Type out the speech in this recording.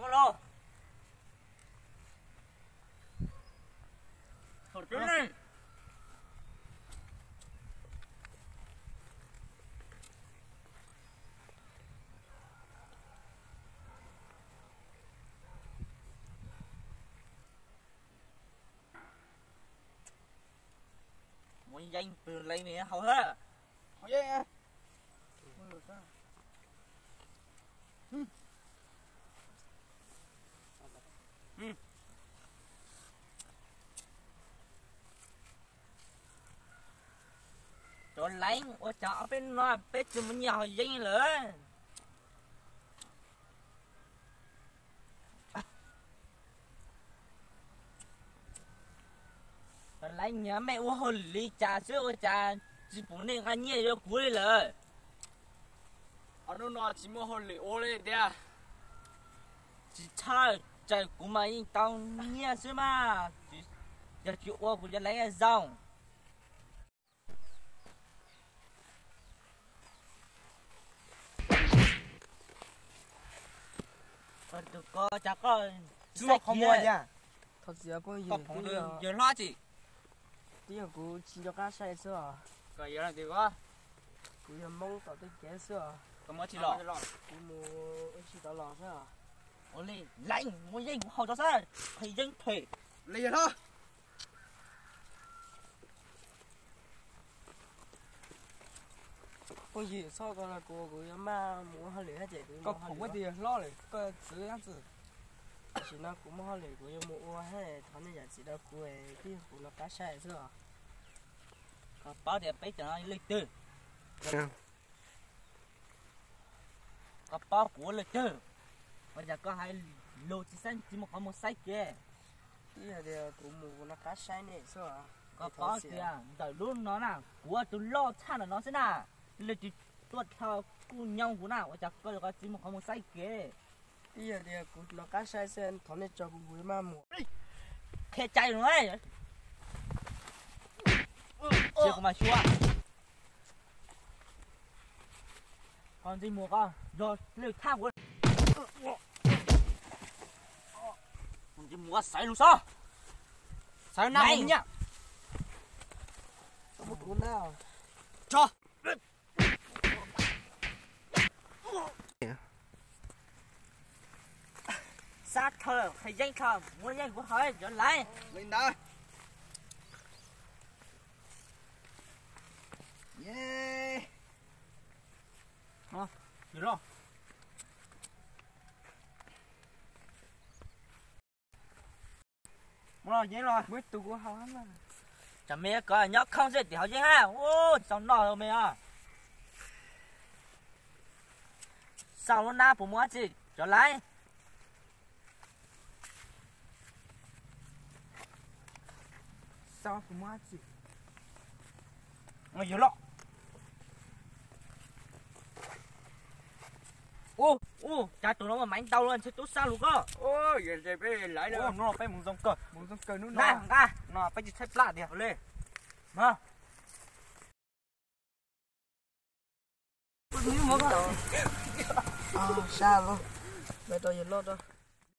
Mus los. Muab yeeb pw leej me haus hab. Cov leej, ua cas ob peb no peb tsis muaj nyiaj haus yeeb lawm. Cov leej, nyiam mej ua hauj lwm li cas xwb ua cas tsis pum nej nqa nyiaj yuav kuv li lawm. Ob hnub no tsis muaj hauj lwm ua li tiag. Tsis txhawj, txawm kuv mas yeej tau nyiaj xwb mas, yog tsis ua kuv cov leej zoo. Tus ko cas koj tsis muaj qhov muag thiab. Thov txim phooj ywg, yawg hlob tsis, twb yog kuv tsis nco qab saib xwb os. Kuv yog Hmoob tom tej kev xwb os. Kuv mus ua si tod los xwb os. Ua li, leej muab yeeb kuv haus tso xwb, qhia yeeb phem li yawg hlob. Phooj ywg, txhob ko los kuv, kuv yuav maj mus ua hauj lwm hab ces kuv, koj khoom muab tias hlob lawm koj txwv dab tsi. Tam sim no kuv muaj hauj lwm kuv yuav mus ua hab thov nej zam txim rau kuv, twb yog kuv nco qab saib xwb os. Koj paub tias peb cov no leej twg? Koj paub kuv ua leej twg? Ua cas koj hais lus tsis xav, tsis muaj qhov muag saib kev? Twb yog tias kuv mus kuv nco qab saib nej xwb os. Koj paub tias ntawm lub no na kuv ua tus loj tshaj ntawm no xwb na, leej twg tuaj dhau kuj nyoo kuv na, ua cas koj yuav tsis muaj qhov muag saib kev? Twb yog tias kuv nco qab saib xwb, thov nej tso kuv, kuv yuav maj mus. Qhia cai los, cia kuv mas xyuas. Koj ntxiv muag koj yog lwj thaj kuv. Ntxiv muag xaiv lus sob. Xaiv na nyaj. Tso. Xab thawj qhia yeeb thawj muab yeeb kuv haus cov laiv li ntawd. Tsam me koj nyob khooj xwb tim haus yeeb hab, ub, tsis tau noj me os. Xauj lub nab puas muaj dab tsi cov laiv? Xauj puas muaj dab tsi? Yog loj. Ub, ub, cas tus no muaj maiv ntau los ntshe tub sab lus koj. Hnub no peb mus zoo kawg, mus zoo kawg hnub no. Nqa, nqa. No peb tsis tshaib plab tiag li. Sab lub, rau yawg loj rau.